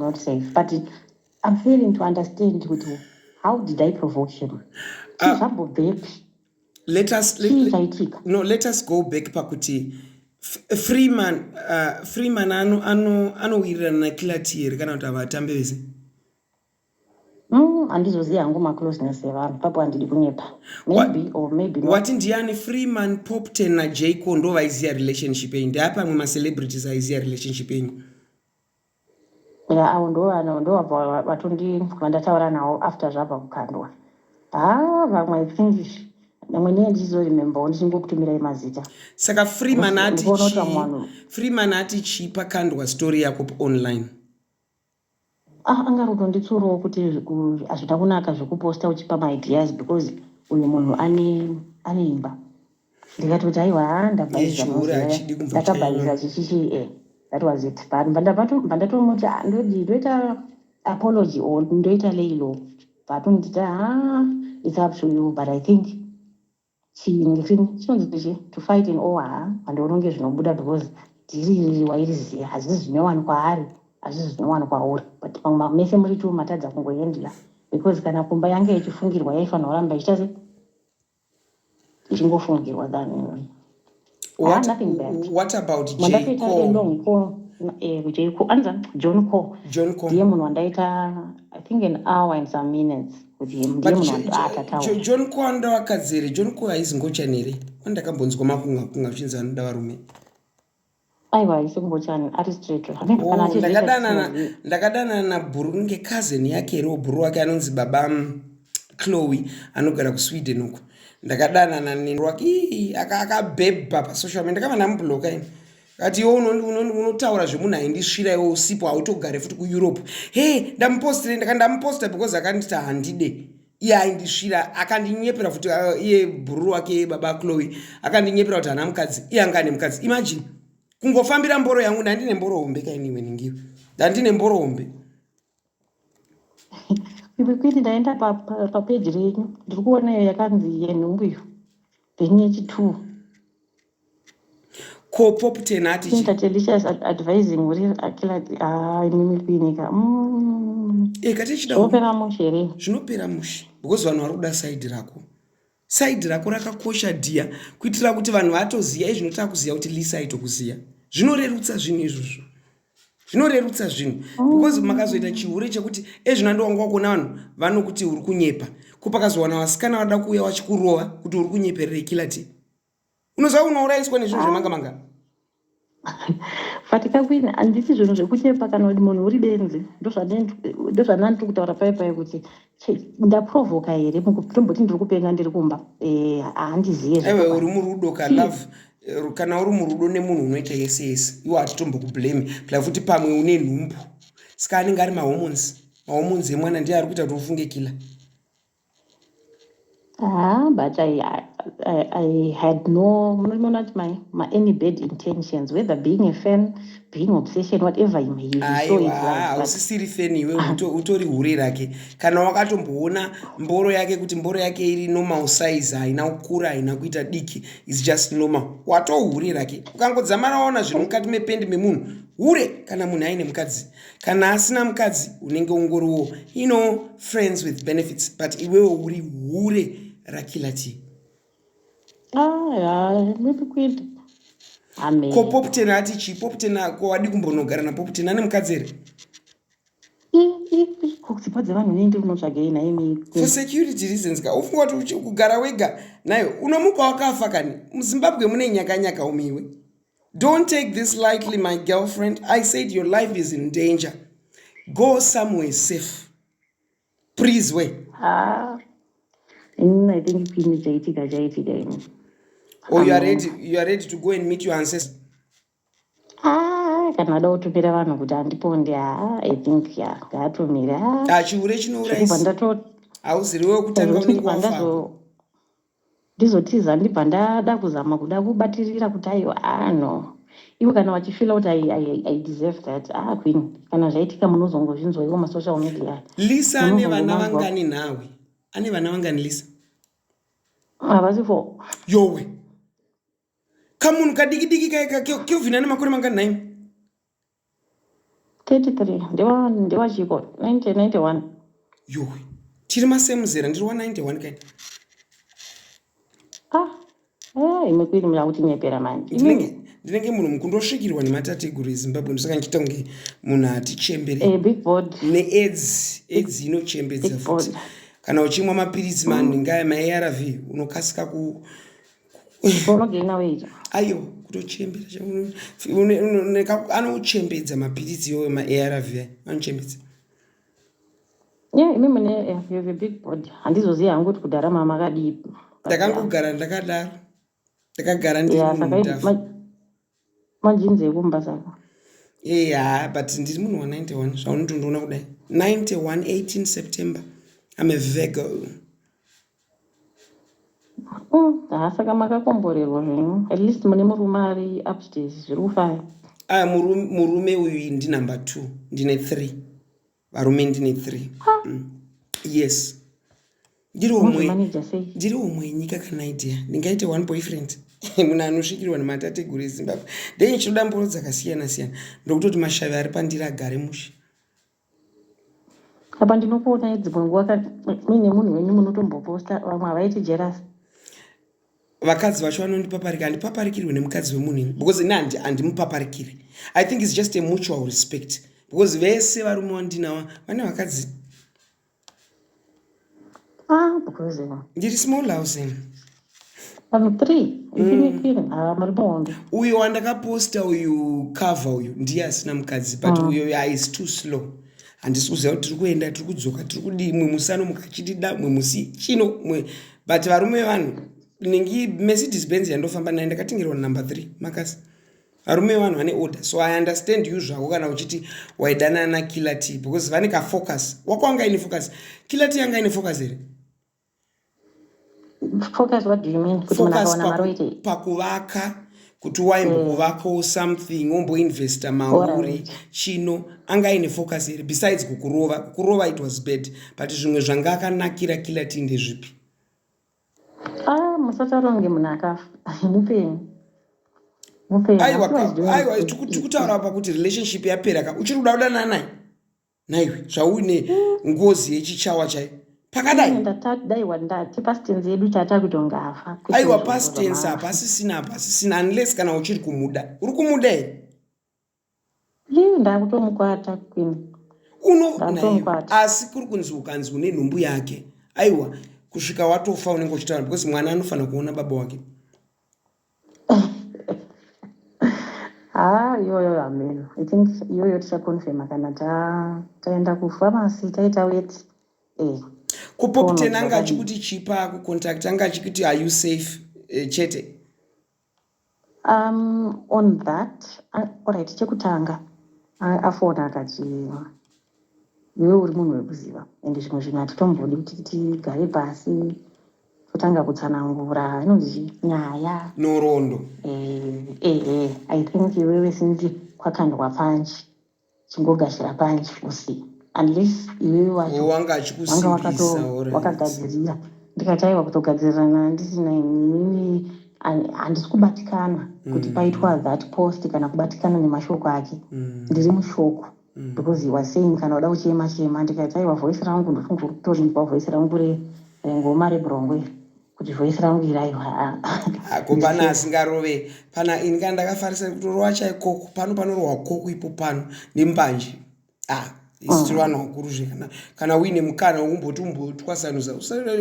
Not safe, but I'm failing to understand kuti how did I provoke him? Chii zvambobvepi? Let us Chii let, chaitika? No, let us go back pakuti Freeman anowirirana naKiller T here, kana kuti havatambe vese? Handizozivi hangu macloseness evanhu papo, handidi kunyepa. Maybe or maybe not. Wati ndiani? Freeman, Poptain naJaco ndo vaiziya relationship yenyu. Ndeapamwe macelebrities aiziya relationship yenyu? Ya, avo ndo vanhu ndo vabva vatondi vandataura navo after zvabva kukandwa. Ha, vamwe, I think vamwe nee ndichizoremembawo ndichingokutumirai mazita. Saka Freeman ati Ndikuona kuti chii? Vamwe vanhu Freeman ati chii pakandwa story yako online? Ah, angari kutonditsurawo kuti hazvina kunaka zvekuposta uchipa maideas, because uyu munhu ane imba. Ndikati kuti aiwa, ha, ndabhaiza. Chihure hachidi kumbochenwa. Ndakabhaiza chichichi, that was it. But ndatomuti, "Ah, ndodi ndoita apology or ndoita lay low?" But unditi, "Ah, it's up to you." But I think chinonzi chi to fight in all, ha, handioni kunge zvinobuda, because dhiri wairiziya, hazvisi zvinowanikwa ari, hazvisi zvinowanikwa uri, but pamwe mese muri two matadza kungohandla, because kana kumba yange ichifungirwa, yaifanira kuramba ichiita se ichingofungirwa than nothing bad. What about J Mandatoita a Cole? Long call, J Cole anza John Cole. John Cole. Ndiye munhu wandaita, I think, an hour and some minutes with him. Ndiye But munhu atataura. John Cole anoda vakadzi here? John Cole haizi ngochani here? Wandakambonzwa makunga kunga zvichinzi anoda varume. Aiwa, isi kungochani, ari straight. Kana Oh, achizoita tisinozivi. Ndakadanana nabhuru nge cousin yake here, bhuru wake anonzi baba Chloe, anogara kuSweden uko. Ndakadanana newake. Ii, akabhebha pasocial media, ndakava ndamubloka ini. Kati iwe unotaura zvemunhu aindisvira, iwe usipo, hautogare futi kuEurope. He, ndamupostire, ndaka ndamuposta because akanditi handide. Iye aindisvira, akandinyepera futi. Iye bhururu wake baba Chloe akandinyepera kuti haana mukadzi, iye anga ane mukadzi. Imagine kungofambira mboro yangu. Ndandine mboro hombe kainiwe ningiwe, ndandine mboro hombe. Iwe kwini, ndaenda papeji renyu, ndiri kuona iyo yakanzi yenhumbu iyo, then yechi2. Ko Poptain ati chi? Tatelicious advising uri akila. Ah, imimi kwinika. E, katichida. Zvinopera mushe here? Zvinopera mushe, because vanhu vari kuda side rako. Side rako rakakosha, dear, kuitira kuti vanhu vatoziva izvino. Takuziva kuti Lisa aitokuziva. Zvinorerutsa zvinhu izvozvo, zvinorerutsa zvinhu, because makazoita chihure chekuti ezvino andowanga wakuona vanhu vanokuti uri kunyepa. Ko pakazowana vasikana vada kuuya vachikurova kuti uri kunyeperera Killer T, unoziva unourayiswa nezvinhu zvemanga manga. Fatika kwini, handisi zvinhu zvekunyepa kana kuti munhu uri benzi. Ndozvandandiri kutaura pai pai kuti ndaprovoka here? Tomboti ndiri kupenga, ndiri kumba, handiziye. Aiwa, uri murudo kalove. Kana uri murudo nemunhu, unoita yese yese. Iwo hatitombokublame. Pla futi pamwe une nhumbu, saka anenge ari mahormones, mahormones emwana ndiye ari kuita kuti ufunge Killer. Ah, but I had no, not my any bad intentions, whether being a fan, being obsession, whatever you may saw it like. Hausisiri fan iwe, utori hure rake. Kana wakatomboona mboro yake, kuti mboro yake iri normal size, haina kukura, haina kuita diki, is just normal, watohure rake. Ukangodzamara waona zvinhu mukati mependi memunhu, hure. Kana munhu aine mukadzi, kana asina mukadzi, unenge ungoriwo friends with benefits, but iwewo uri hure raKiller T. Ah, yeah, maybe quit. Amen. Ko Poptain ati chii? Poptain, ko wadi kumbonogara naPoptain? Ane mukadzi here? Kudzipa dzevanhu nende unotsvagei naimi? For security reasons ka. Ufunga kuti kugara wega nayo unomuka wakafa kani? MuZimbabwe mune nyakanyaka umiwe. Don't take this lightly, my girlfriend. I said your life is in danger. Go somewhere safe, please we. Ah, inini I think queen, chaitika chaitika ini. Or you are ready, you are ready to go and meet your ancestors? Ah, kana ada kutumira vanhu kuti andiponde, ha, I think ya ngaatumire. Ah, chihure chinourayisa. Ndato Hauziriwe kutanga, unenge wafa. Ndizotiza, ndibva ndada kuzama kuda kubatirira kuti aiwa, ah, no, iwe kana wachifeela kuti I deserve that, ah, queen, kana zvaitika munozongozvinzwa iwo masocial media. Lisa ane vana Unozongomanzwa. vangani nhawe? Ane vana vangani Lisa? Havasi four. Yowe, kamunhu kadiki diki kaika. Kelvin ane makore mangani nhaimi? 33 ndewa ndewachiko 1991. Yuhwi, tiri masame zera, ndiri wa 91 kaini. Ah, eh, imwe kwini muda kutinyepera manje. Ndinenge ndinenge munhu mukundosvikirwa nematateguru eZimbabwe ndosaka ndichiita kunge munhu atichembere. Eh, big board. NeAIDS, AIDS inochembedza Big futi. board. Kana uchimwa mapiritsi manhinga aya maARV unokasika ku Unogaina weight. Aiwa, kutochembera anochembedza mapiritsi iwoyo maARV aya anochembedza. Yeah, imi mune you have a big body. Handizozivi hangu kuti kudhara mama akadii. But yeah. Ndakangogara ndakadaro. Ndakagara ndiri Yeah, munhu saka mutafu. majinzi ekumba saka. Yeah, but ndiri munhu wa 91 zvaunotondiona kudai. 91 18 September. I'm a Virgo. Ha, saka makakomborerwa zvenyu. At least mune murume ari upstairs zviri kufaya. Ah, murume uyu ndi number 2, ndine 3. Varume ndine 3. Yes. Ndiri umwe. Mozvimaneja sei? Ndiri umwe nyika kana idea. Ndingaite one boyfriend. Munhu anosvikirwa nematateguru eZimbabwe. Ndei ndichinoda mboro dzakasiyana siyana. Ndokutoti mashavi ari pandiri agare mushe. Apa ndinokuona dzimwe nguva muine munhu wenyu munotomboposta vamwe havaiti jealous. Vakadzi vacho vanondipaparika, handipaparikirwe nemukadzi wemunhu ini because ini handimupaparikiri. I think it's just a mutual respect because vese varume vandinawa vane vakadzi. Ah, because ndiri small house ini. Vanhu 3 ikini ah, muri muhondo. Uyo wandakaposta uyu cover uyu ndiye asina mukadzi but uyo is too slow. Handisi kuziva kuti tiri kuenda, tiri kudzoka, tiri kudii. Mumwe musi anomuka achitida, mumwe musi chino mwe, but varume vevanhu nengi Mercedes Benz yandofamba nayo ndakatengerwa number 3 makasi. Varume vevanhu vane order, so I understand you zvako kana uchiti waidanana naKiller T because vane kafocus. Wako anga aine focus? Killer T anga aine focus here? Focus, what do you mean? Kuti munhu Focus akawana mari oitei? Pakuvaka, kuti waimbokuvakawo something, womboinvesta mauri. Chino anga aine focus here besides kukurova? Kukurova it was bad, but zvimwe zvanga akanakira Killer T ndezvipi? Ah, musataura kunge munhu akafa. Mupenyu. Mupenyu. Aiwa. I'm sure he's doing Aiwa, good. tikutaura pa kuti relationship yapera ka, uchiri kuda kudanana naye naiwe zvauine ngozi yechichawa chaiyo pakadai? Daiwa ndati past tense yedu chata kuti ungafa. Kwete Aiwa, izvozvo past tense hapasisina, hapasisina, unless kana uchiri kumuda. Uri kumuda here? Ii, ndakutomukwata queen. Uno naiwe Ndakutomukwata. Asi kuri kunzi ukanzi une nhumbu yake, aiwa, kusvika watofa unenge uchitaura because mwana anofanira kuona baba wake. Ah, iyoyo hameno. I think iyoyo tichaconfirma kana taenda kupharmacy taita weti. Eh. KuPopten Toona anga zvakadii. achikuti chipa kucontact, anga achikuti are you safe, chete? On that, alright, chekutanga afona akati iwe uri munhu wekuziva ende zvimwe zvinhu hatitombodi kuti tigare pasi totanga kutsanangura inonzi nyaya. Nhoroondo. Eh, I think iwewe since kwakandwa panchi, chingogashira panchi usi unless iwewe wacho wanga wanga achikusimbisa. Wakagadzirira. Ndikati aiwa, kutogadzirirana ndisina inini, handisi kubatikana kuti paitwa that post kana kubatikana nemashoko ake. Ndiri mushoko because he was saying kana uda kuchema chema. Ndikati aiwa, voice rangu ndofunga kutorinzwa voice rangu rengoma rebrongwe kuti voice rangu iri aiwa. Ako pana asingarove pana ini kana ndakafarisa kutorova chaikoko pano, panorohwa koko ipo pano nembanje. Ah, isi tiri vanhu vakuru zve, kana uine mukana wekumboti umbotwasanuza.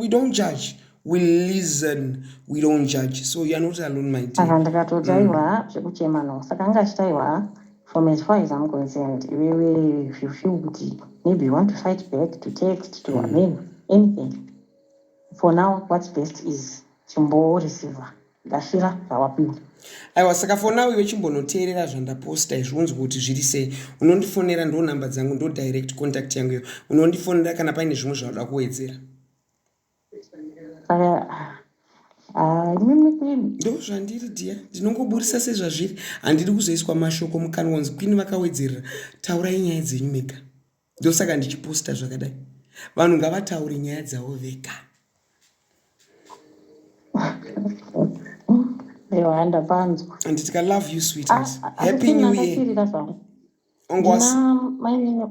We don't judge, we listen, we don't judge, so you are not alone, my dear. Saka ndikatoti aiwa, zvekuchema no. Saka anga achiti aiwa, from as far as I'm concerned, iwewe if you feel kuti maybe you want to fight back, to text, to mean anything, for now what's best is chimboreceiva, gashira zvawapiwa. Aiwa, saka for now iwe chimbonoteerera zvandaposta izvi, unzwe kuti zviri sei. Unondifonera, ndo namba dzangu, ndo direct contact yangu iyo. Unondifonera kana paine zvimwe zvauda kuwedzera. Saka ah, imimi queen. Ndo zvandiri dhiya, ndinongoburisa sezvazviri. Handidi kuzoiswa mashoko mukanwa kunzi queen vakawedzerera. Taurai nyaya dzenyu mega. Ndosaka ndichiposta zvakadai, vanhu ngavataure nyaya dzavo vega. Aiwa, ndapanzwa. Handiti ka? Love you, sweetheart. Ah, Happy New Year. Ndakasirira zvangu. Wanga Ndina mainini.